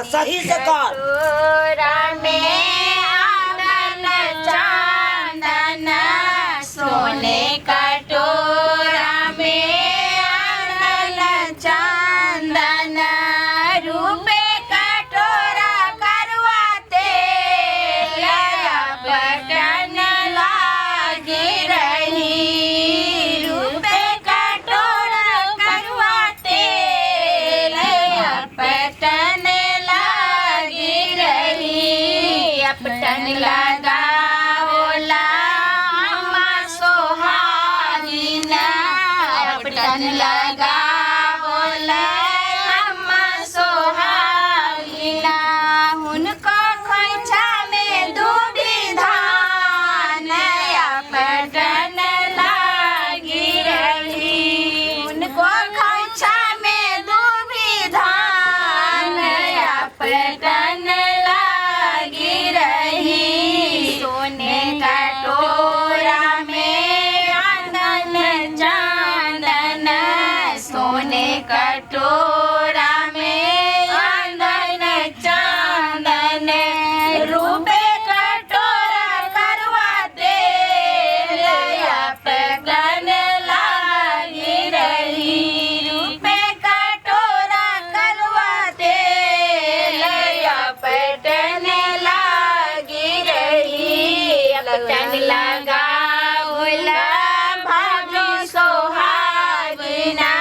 सही से कर। कटोरा में आंगन चांदन, सोने कटोरा में आंगन चांदन, रूपे कटोरा करवा तेल अपटन लागी रही, रूपे कटोरा करवा तेल अपटन लागी रही, अपटन लगाओला अम्मा सोहागिना, अपटन लगाओला अम्मा सोहागिना, हुनको खोइछा में दूबी धान अपटन लागी रही, हुनको खोइछा में दूबी धान अपटन लागी रही, सोने कटोरा में आनन चांदन, सोने कटोरा में आनन चांदन, रूपे कटोरा करवा तेल अपटन लागी रही, रूपे कटोरा करवा तेल अपटन लागी रही, अपटन लगावला भाभी सोहागिना,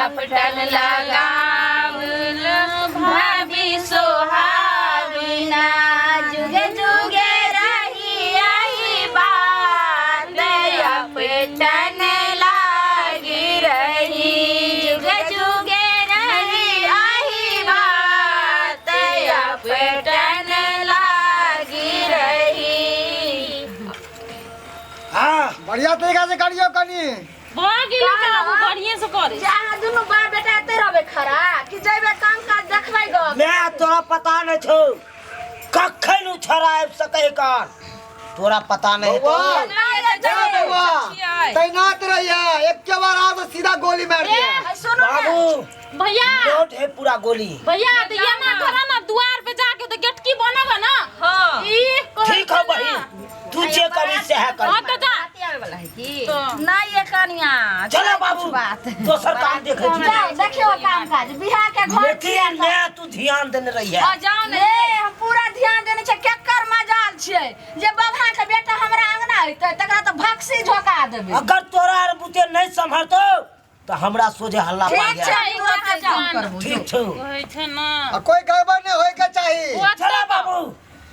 अपटन लगावला भाभी सोहागिना, जुगे जुगे रही आई बात अपटन लागी रही, जुगे जुगे रही आई बात अपटन लागी रही। हाँ बढ़िया तरीका से करियो कनी। भऽ गेलै बाबू, बढ़िए से करै। जे अहाँ दुनू बाप बेटा एते रहबै खड़ा कि जइबै काम काज देखबै गप? मैं तोरा पता नहीं छौ कखन उ छड़ा आबि सकै कान, तोरा पता नहीं तो। बौआ, जा बौआ, तैनात रहिया, एक के बार आ तो सीधा गोली मार दिया। सुनू ने। बाबू भैया लोड है पूरा गोली। भैया तो ये ना करा ना, द्वार पे जाके तो गेटकी बनब ना। हाँ। ई कहै ठीक है बहिन, तू जे करी से है कर। हाँ तो जा। आवे वाला है की? तो नहीं ये कनिया, चलो बाबू दोसर काम देखे छी। जाओ देखियो काम काज बिहार के घर। लेकिन मैं तू ध्यान देने रही है। हाँ जाओ ने। ए हम पूरा ध्यान देने छै, केकर मजाल छियै जे बबहा के बेटा हमरा अंगना अइतै तकरा तऽ भक्सी झोका देबै। अगर तोरा आर बुते नहीं संभरतो तो हमरा सोझे हल्ला पड़ ठीक गया। छै, तोरा के काम करबो। ठीक छौ। कहै छै ना। आ कोई गड़बड़ नहीं होए के चाहिए। चलो बाबू।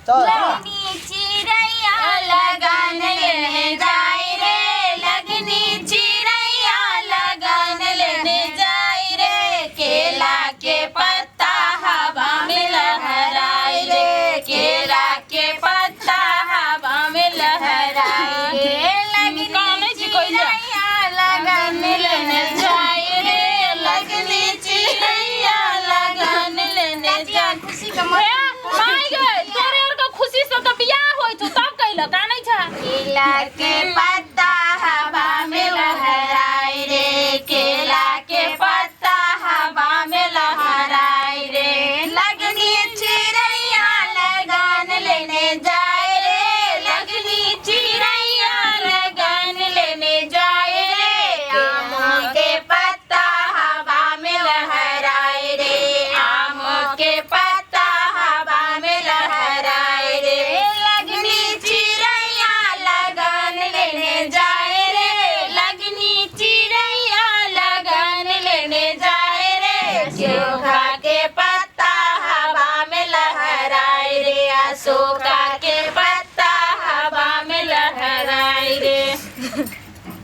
चल। लगनी चिड़ैया लगन लेने जाय रे, लगनी चिड़ैया लगन लेने जाय रे, केला के पत्ता हवा में लहराय रे, केला के पत्ता हवा में लहराय रे, लगनी कानै छी कहिया? चिड़ैया लगन लेने जाय रे, लगनी चिड़ैया लगन लेने जाय। खुशी के हे माय गए, तोरे आर के खुशी से तऽ बियाह होइ छौ तब कैला कानै छा? केला के पत्ता हवा में लहराय रे, केला के पत्ता हवा में लहराय रे, लगनी चिड़ैया लगन लेने जाय रे, लगनी चिड़ैया लगन लेने जाय रे, आम के पत्ता हवा में लहराय रे, आम के पत्ता हवा में लहराय रे, लगनी चिड़ैया लगन लेने जाय रे, लगनी चिड़ैया लगन लेने जाय रे, अशोका के पत्ता हवा में लहराय रे, अशोका के पत्ता हवा में लहराय रे।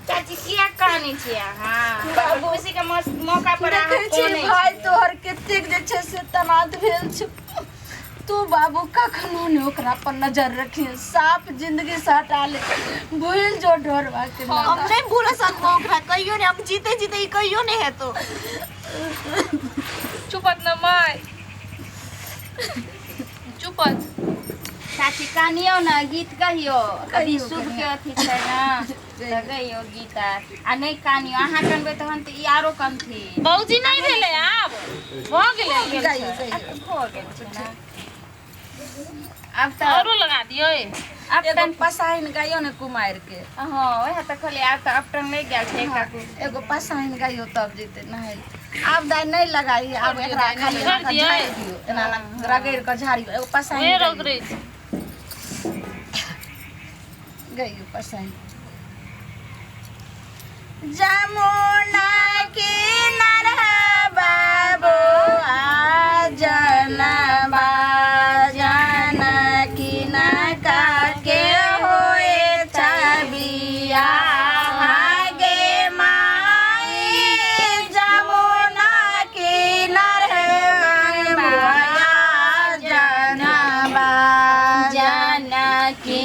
चाची किया कानै छी अहाँ? बाबू। खुशी के मौका पर अहाँ देखै छी कानै छी। भाय तोहर कतेक जे छै से तनात भेल छै। तू बाबू कखनो ने ओकरा पर नजर रखिए, साफ जिंदगी से हटा ले, भूल जो ढोरवा के हम नाता। नहीं भूल सकबो ओकरा कहियो नहीं, हम जीते जीते ई कहियो नहीं हेतो। चुपत न माय, चुपत। चाची कानियो ना, गीत कहियो, अभी शुभ के अथी छै ना तऽ गइयो गीत आ नहि कानियो, अहाँ कनबै तहन तऽ ई आरो कनथिन। भौजी नहि भेलै आब? भऽ गेलै। गाइयो गाइयो। भऽ गेल छै ने। आब तऽ औरो लगा दियै। आब एगो तऽ पसाइन गाइयो ने कुमारि के। हँ, वएह तऽ कहलियै, आब तऽ अपटन लागि गेल छै काकू। एगो पसाइन गाइयो तब जेतै नहाय। आब दाइ नहि लगाई, आब एकरा खाली एना कऽ दियै। झाड़ि दियौ, एना एना रगड़ि कऽ झाड़ियौ। एगो पसाइन उहे गाइयो। रगड़ै छै। गाइयो पसाइन। जमुना किनार बाबू आ जनबा जानकी का के होए छबिया गे माई, जमुना किनार बाबा जनबा जानकी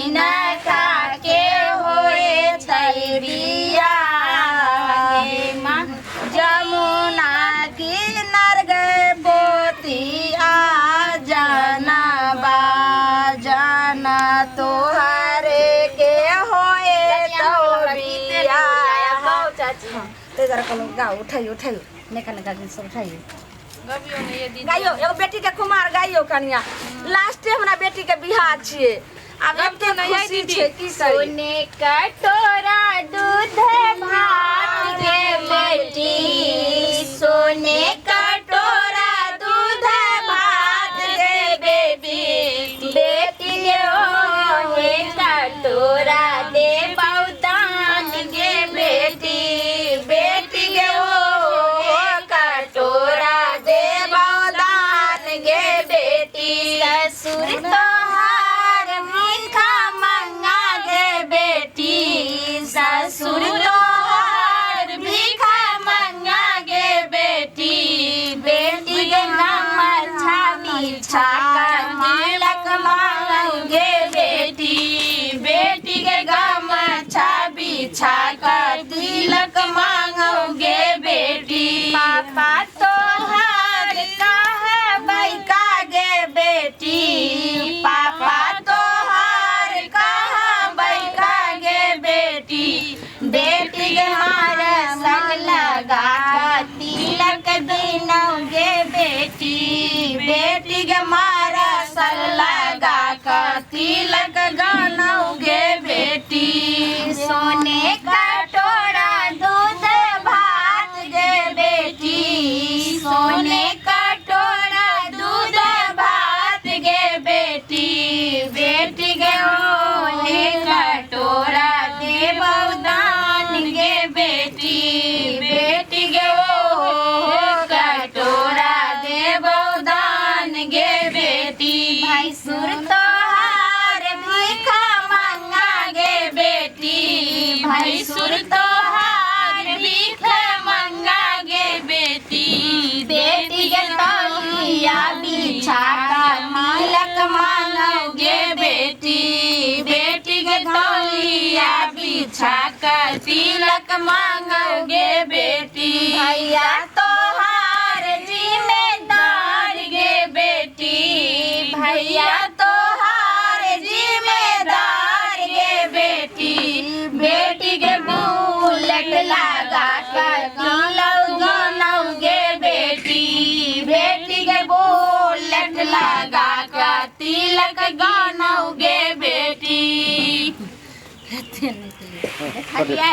का के होए छै बिया गे माँ। जमुना किनार गे पोतिया जनबा जाना तोहरे के होए तो बिया। चाची। ते जरा कहलहुँ गाओ, उठाइयो उठाइयो, नका नका गीत सब उठाइयो। गबियौ ने ये दीदी। गाइयो एगो बेटी के कुमार गाइयो कनिया। लास्टे हमरा बेटी के बियाह छियै, आब एते नहि खुशी दीदी। छै की करी। सोने कटोरा दूध भात गे बेटी, सोने कटोरा दूध भात गे बेटी, बेटी गे ओहे कटोरा दे दान गे बेटी, बेटी गे ओहे कटोरा दे दान गे बेटी। ससुर तोहार भीखा मंगा गे बेटी, ससुर तोहार भीखा मंगा गे बेटी, बेटी के नाम छाबी छाका तिलक मांगे बेटी, बेटी के गाम छाबी छाका तिलक मांगोगे बेटी। पापा तोहार कहाँ का गे बेटी, पापा तोहार कहाँ बैठा गे बेटी, बेटी के मार सन लगा के तिलक दिनोगे बेटी, बेटी के मार सन लगा के तिलक गानोगे बेटी। सोने कटोरा दूध भात गे बेटी, सोने कटोरा दूध भात गे बेटी, बेटी गे ओहे कटोरा दे दान गे बेटी, बेटी गे ओहे कटोरा दे दान गे बेटी। भैंसुर तोहार भीखा मंगा गे बेटी, भैंसुर तोहार भीखा मंगा गे बेटी, बेटी के तौलिया बिछा कर तिलक मांगोगे बेटी, बेटी के तौलिया बिछा कर तिलक मांगोगे बेटी। भैया तोहार जिम्मेदार गे बेटी, भैया तोहार जिम्मेदार गे बेटी, बेटी के बुलेट लगा कर तिलक गानोगे बेटी, बेटी के बुलेट लगा कर तिलक गानोगे बेटी। देखलियै।